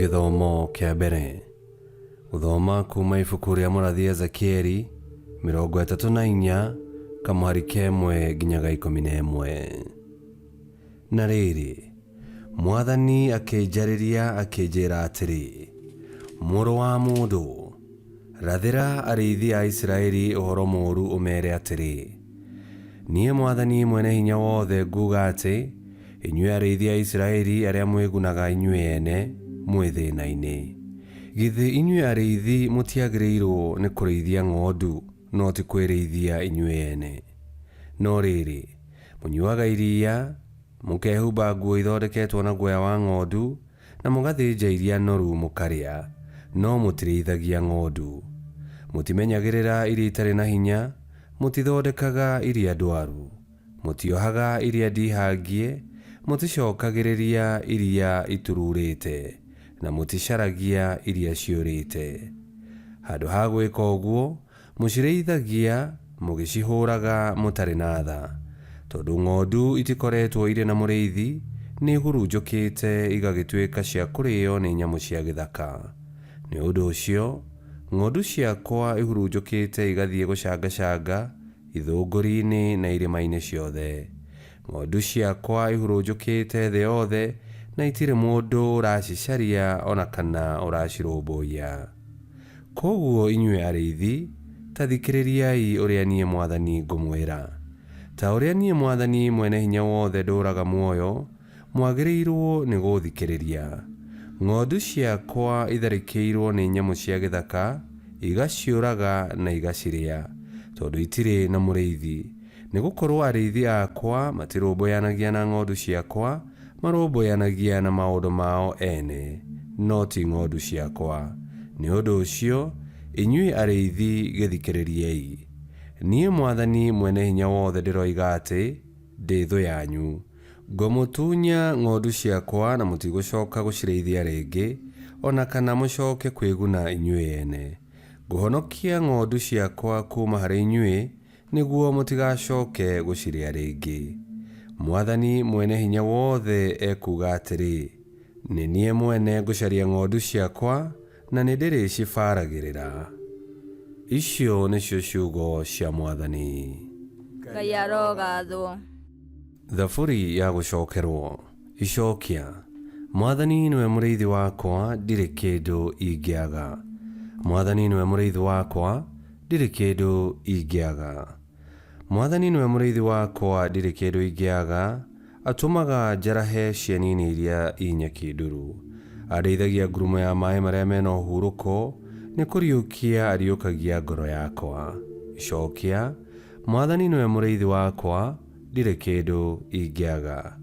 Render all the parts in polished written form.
Gĩthomo kĩa mbere. Gũthoma kuma ibuku rĩa mũrathi Ezekieli 34 kamũhari ka ĩmwe nginya ga 11. Na rĩrĩ, Mwathani akĩnjarĩria akĩnjĩra atĩrĩ, Mũrũ wa mũndũ, rathĩra arĩithi a Isiraeli ũhoro mũũru ũmeere atĩrĩ, Niĩ Mwathani Mwene Hinya Wothe nguuga atĩ, inyuĩ arĩithi a Isiraeli arĩa mwĩgunaga inyuĩ ene, mwĩ thĩĩnainĩ. Githĩ inyuĩ arĩithi mũtiagĩrĩirwo nĩ kũrĩithia ng'ondu no ti kwĩrĩithia inyuĩ ene? No rĩrĩ, mũnyuaga iria, mũkehumba nguo ithondeketwo na guoya wa ng'ondu, na mũgathĩnja iria noru mũkarĩa, no mũtirĩithagia ng'ondu. Mũtimenyagĩrĩra iria itarĩ na hinya, mũtithondekaga iria ndwaru, mũtiohaga iria ndihangie, mũticookagĩrĩria iria itururĩte, na mũticaragia iria ciũrĩte. Handũ ha gwĩka ũguo, Mũcirĩithagia mũgĩcihũũraga mũtarĩ na tha. Tondũ ng'ondu itikoretwo irĩ na mũrĩithi, nĩihurunjũkĩte igagĩtuĩka cia kũrĩo nĩ nyamũ cia gĩthaka. Nĩ ũndũ ũcio, ng'ondu ciakwa ihurunjũkĩte igathiĩ gũcangacanga ithũngũri-inĩ na irĩma-inĩ ciothe. Ng'ondu ciakwa ihurunjũkĩte thĩ yothe, na itirĩ mũndũ ũracicaria o na kana ũracirũmbũiya. Kwoguo inyuĩ arĩithi, ta thikĩrĩriai ũrĩa niĩ mwathani ngũmwĩra. Ta ũrĩa niĩ mwathani Mwene Hinya Wothe ndũũraga muoyo, mwagĩrĩirwo nĩgũũthikĩrĩria. Ng'ondu ciakwa itharĩkĩirwo nĩ nyamũ cia gĩthaka, igaciũraga na igacirĩa, tondũ itirĩ na mũrĩithi. Nĩ gũkorũo arĩithi akwa matirũmbũyanagia na ng'ondu ciakwa, marũmbũyanagia na maũndũ mao ene, no ti ng'ondu ciakwa. Nĩ ũndũ ũcio, inyuĩ arĩithi gĩthikĩrĩriei. Niĩ Mwathani Mwene-Hinya-Wothe ndĩroiga atĩ, ndĩ thũ yanyu. Ngũmũtunya ng'ondu ciakwa na mũtigũcoka gũcirĩithia rĩngĩ, o na kana mũcoke kwĩguna inyuĩ ene. Ngũhonokia ng'ondu ciakwa kuuma harĩ inyuĩ, nĩguo mũtigacoke gũcirĩa rĩngĩ. Mwathani Mwene-Hinya-Wothe ekuuga atĩrĩ, Nĩ niĩ mwene ngũcaria ng'ondu ciakwa, na nĩndĩrĩcibaragĩrĩra. Icio nĩcio ciugo cia Mwathani. Ngai arogathwo. Thaburi ya gũcokerwo. Icokia. Mwathani nĩwe mũrĩithi wakwa, ndirĩ kĩndũ ingĩaga. Mwathani nĩwe mũrĩithi wakwa, ndirĩ kĩndũ ingĩaga. Mwathani nĩwe mũrĩithi wakwa, ndirĩ kĩndũ ingĩaga, atũmaga njarahe cieni-inĩ iria i nyeki nduru. Andeithagia ngurumo ya maĩ marĩa me na ũhurũko, nĩ kũriũkia ariũkagia ngoro yakwa. Icokia. Mwathani nĩwe mũrĩithi wakwa, ndirĩ kĩndũ ingĩaga.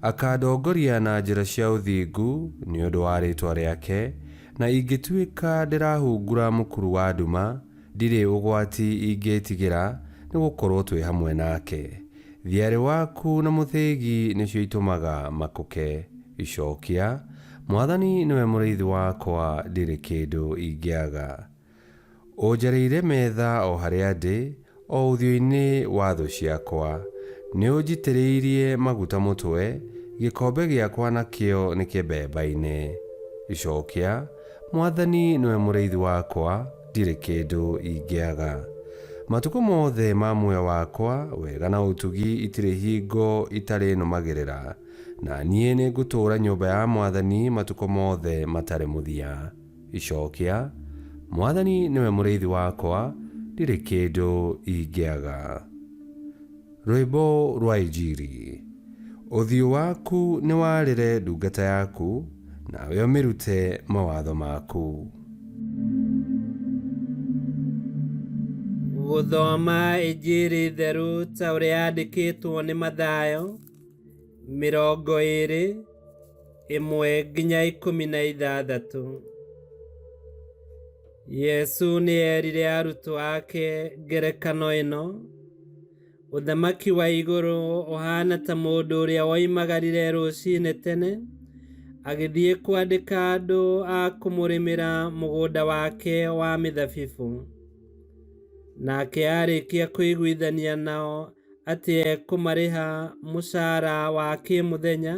Akandongoria na njĩra cia ũthingu nĩ ũndũ wa rĩĩtwa rĩake, na ingĩtuĩka ndĩrahungura mũkuru wa nduma, ndirĩ ũgwati ingĩĩtigĩra, nĩ gũkorũo twĩ hamwe nake. Thiarĩ waku na mũthĩgi nĩcio itũmaga makũke. Icokia, Mwathani nĩwe mũrĩithi wakwa, ndirĩ kĩndũ ingĩaga. Ũnjarĩire metha o harĩa ndĩ, o ũthiũ-inĩ wa thũ ciakwa. Nĩũnjitĩrĩirie maguta mũtwe, gĩkombe gĩakwa nakĩo nĩkĩmbembaine. Icokia, Mwathani nĩwe mũrĩithi wakwa, ndirĩ kĩndũ ingĩaga. Matukũ mothe ma muoyo wakwa, wega na ũtugi itirĩ hingo itarĩnũmagĩrĩra, na niĩ nĩngũtũũra nyũmba ya Mwathani matukũ mothe matarĩ mũthia. Icokia, Mwathani nĩwe mũrĩithi wakwa, ndirĩ kĩndũ ingĩaga. Rwĩmbo rwa Injiri. Ũthiũ waku nĩwarĩre ndungata yaku, nawe ũmĩrute mawatho maku. Gũthoma Injiri theru ta ũrĩa yandĩkĩtwo nĩ Mathayo, 20, 1-16. Yesu nĩ eerire arutwo ake ngerekano ĩno, Ũthamaki wa igũrũ ũhaana ta mũndũ ũrĩa woimagarire rũcinĩ tene, agĩthiĩ kwandĩka andũ a kũmũrĩmĩra mũgũnda wake wa mĩthabibũ. Nake aarĩkia kũiguithania nao atĩ ekũmarĩha mũcara wa kĩmũthenya,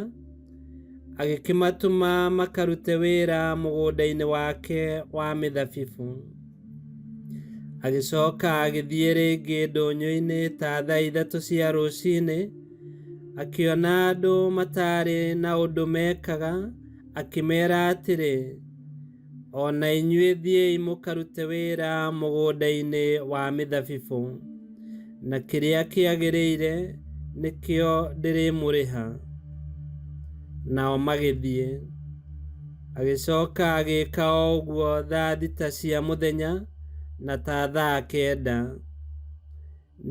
Agĩkĩmatũma makarute wĩra mũgũnda-inĩ wake wa mĩthabibũ. Agĩcoka agĩthiĩ rĩngĩ ndũnyũ-inĩ ta thaa 3 cia rũcinĩ, akĩona andũ matarĩ na ũndũ mekaga, akĩmeera atĩrĩ, 'O na inyuĩ thiĩi mũkarute wĩra mũgũnda-inĩ wa mĩthabibũ, na kĩrĩa kĩagĩrĩire nĩkĩo ndĩrĩmũrĩha.' Nao magĩthiĩ. Agĩcoka agĩka o ũguo thaa 6 cia mũthenya na ta thaa 9.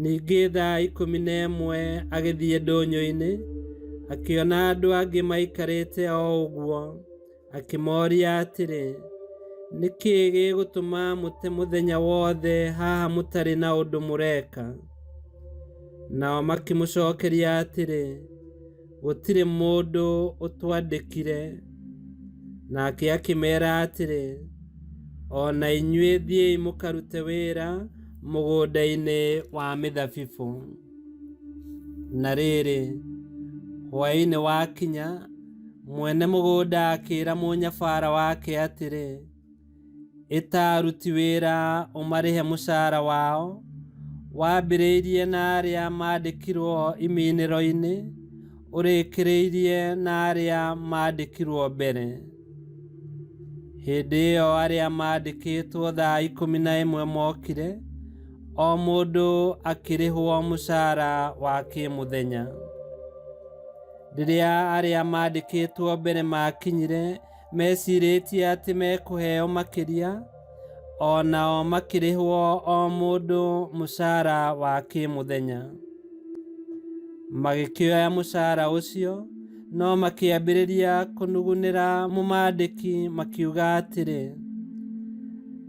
Ningĩ thaa 11 agĩthiĩ ndũnyũ-inĩ, akĩona andũ angĩ maikarĩte o ũguo, akĩmoria atĩrĩ, 'Nĩ kĩĩ gĩgũtũma mũte mũthenya wothe haha mũtarĩ na ũndũ mũreka?' Nao makĩmũcokeria atĩrĩ, 'Gũtirĩ mũndũ ũtwandĩkire.' Nake akĩmeera atĩrĩ, 'O na inyuĩ thiĩi mũkarute wĩra mũgũnda-inĩ wa mĩthabibũ.' Na rĩrĩ, hwaĩ-inĩ wakinya, mwene mũgũnda akĩĩra mũnyabara wake atĩrĩ, 'Ĩta aruti wĩra ũmarĩhe mũcara wao, wambĩrĩirie na arĩa maandĩkirwo iminĩro-inĩ, ũrĩkĩrĩirie na arĩa maandĩkirwo mbere.' Hĩndĩ ĩyo arĩa maandĩkĩtwo thaa 11 mokire, o mũndũ akĩrĩhwo mũcara wa kĩmũthenya. Rĩrĩa arĩa maandĩkĩtwo mbere maakinyire, mecirĩtie atĩ mekũheo makĩria, o nao makĩrĩhwo o mũndũ mũcara wa kĩmũthenya. Magĩkĩoya mũcara ũcio, no makĩambĩrĩria kũnugunĩra mũmaandĩki makiuga atĩrĩ,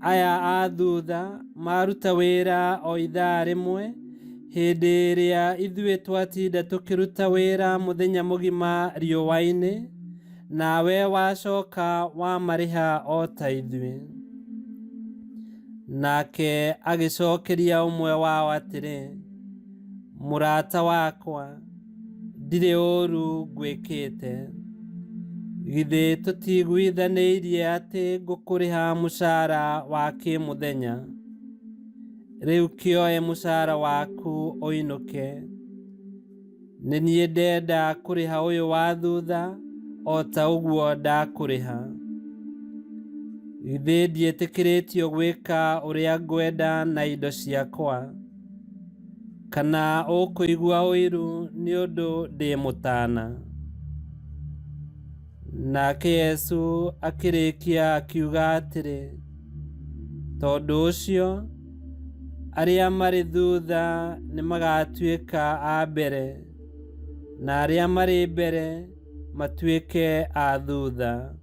'Aya a thutha maruta wĩra o ithaa rĩmwe, hĩndĩ ĩrĩa ithuĩ twatinda tũkĩruta wĩra mũthenya mũgima riũa-inĩ, nawe wacoka wamarĩha o ta ithuĩ.' Nake agĩcokeria ũmwe wao atĩrĩ, 'Mũrata wakwa, ndirĩ ũũru ngwĩkĩte. Githĩ tũtiiguithanĩirie atĩ ngũkũrĩha mũcara wa kĩmũthenya? Rĩu kĩoe mũcara waku ũinũke. Nĩ niĩ ndenda kũrĩha ũyũ wa thutha o ta ũguo ndakũrĩha. Githĩ ndiĩtĩkĩrĩtio gwĩka ũrĩa ngwenda na indo ciakwa? Kana ũkũigua ũiru nĩ ũndũ ndĩ mũtaana?' Nake Yesu akĩrĩkia akiuga atĩrĩ, 'Tondũ ũcio, arĩa marĩ thutha nĩmagatuĩka a mbere, na arĩa marĩ mbere matuĩke a thutha.'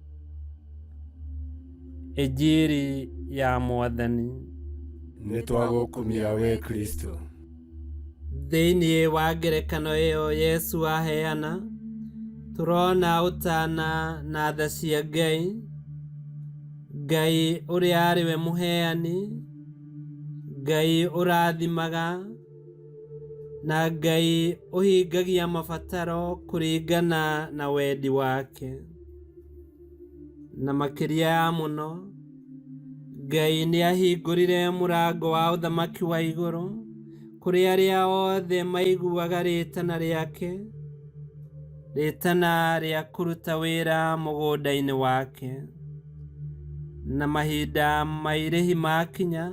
Injiri ya Mwathani. Nĩ twagũkumia we Kristo. Thĩinĩ wa ngerekano ĩyo Yesu aheana, tũrona ũtana na tha cia Ngai, Ngai ũrĩa arĩ we mũheani, Ngai ũrathimaga, na Ngai ũhingagia mabataro kũringana na wendi wake. Na makĩria ya mũno, Ngai nĩ ahingũrire mũrango wa ũthamaki wa igũrũ kũrĩ arĩa othe maiguaga rĩtana rĩake, rĩtana rĩa kũruta wĩra mũgũnda-inĩ wake. Na mahinda ma irĩhi makinya,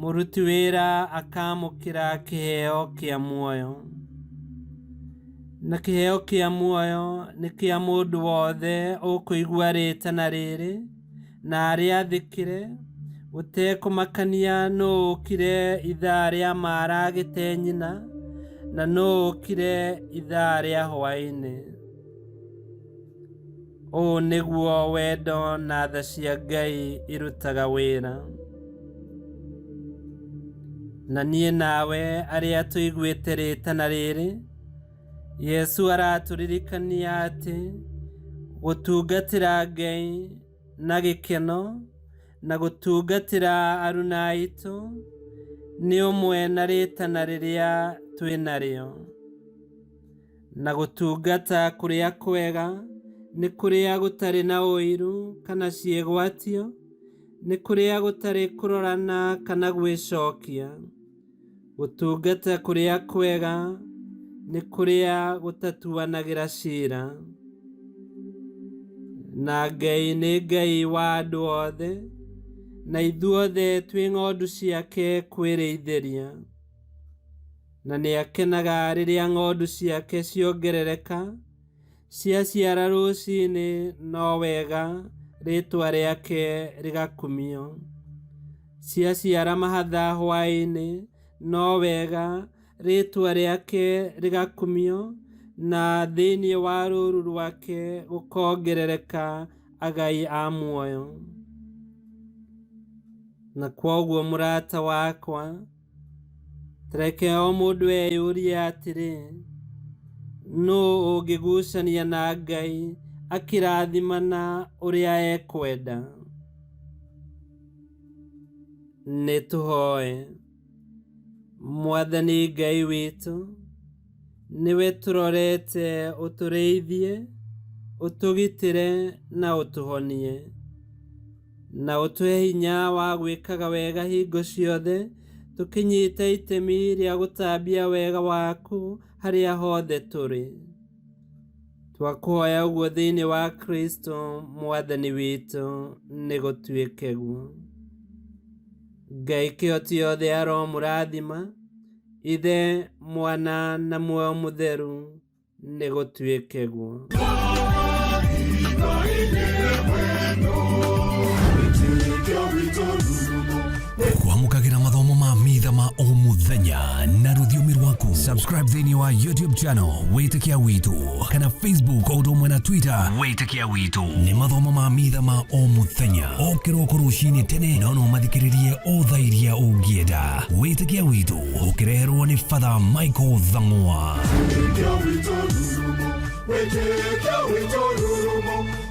mũruti wĩra akamũkĩra kĩheo kĩa muoyo. Na kĩheo kĩa muoyo nĩ kĩa mũndũ wothe ũkũigua rĩtana rĩrĩ na arĩathĩkĩre, gũtekũmakania nũ ũkire ithaa rĩa mara agĩte nyina na nũ ũkire ithaa rĩa hwaĩ-inĩ. Ũũ nĩguo wendo na tha cia Ngai irutaga wĩra. Na niĩ nawe arĩa tũiguĩte rĩtana rĩrĩ, Yesu aratũririkania atĩ gũtungatĩra Ngai na gĩkeno na gũtungatĩra aruna aitũ nĩ ũmwe na rĩtana rĩrĩa twĩ narĩo. Na gũtungata kũrĩa kwega Nĩ kũrĩa gũtarĩ na ũiru kana ciĩgwatio, nĩ kũrĩa gũtarĩ kũrorana kana gwĩcokia. Gũtungata kũrĩa kwega nĩ kũrĩa gũtatuanagĩra ciira. Na Ngai nĩ Ngai wa andũ othe, na ithuothe twĩ ng'ondu ciake kwĩrĩithĩria. Na nĩakenaga rĩrĩa ng'ondu ciake ciongerereka, ciaciara rũcinĩ no wega rĩtwa rĩake rĩgakumio. Ciaciara mahatha hwaĩ-inĩ no wega rĩtwa rĩake rĩgakumio, na thĩinĩ wa rũũru rwake gũkongerereka agai a muoyo. Na kwoguo mũrata wakwa, reke o mũndũ eyũrie atĩrĩ, nũ ũngĩgucania na Ngai akĩrathimana ũrĩa ekwenda? Nĩ tũhoe. Mwathani Ngai witũ, nĩwe tũrorete ũtũrĩithie, ũtũgitĩre na ũtũhonie, na ũtũhe hinya wa gwĩkaga wega hingo ciothe, tũkĩnyita itemi rĩa gũtambia wega waku harĩa hothe tũrĩ. Twakũhoya ũguo thĩinĩ wa Kristo Mwathani witũ, nĩ gũtuĩke guo. Ngai kĩhoti yothe aromũrathima, Ithe, Mwana na Muoyo Mũtheru, nĩ gũtuĩke guo. Kwamũkagĩra mathomo ma mitha ma o mũthenya na rũthiomi rwaku. Subscribe thĩinĩ wa YouTube channel Wĩtĩkia Witũ kana Facebook o ũndũ ũmwe na Twitter Wĩtĩkia Witũ. Nĩ mathomo ma mitha ma o mũthenya o kĩroko rũcinĩ tene, no no mathikĩrĩrie o thaa iria ũngĩenda. Wĩtĩkia Witũ ũkĩreherwo nĩ Father Michael Thang'wa. Wĩtĩkia witũ rurumo, wĩtĩkia witũ rurumo.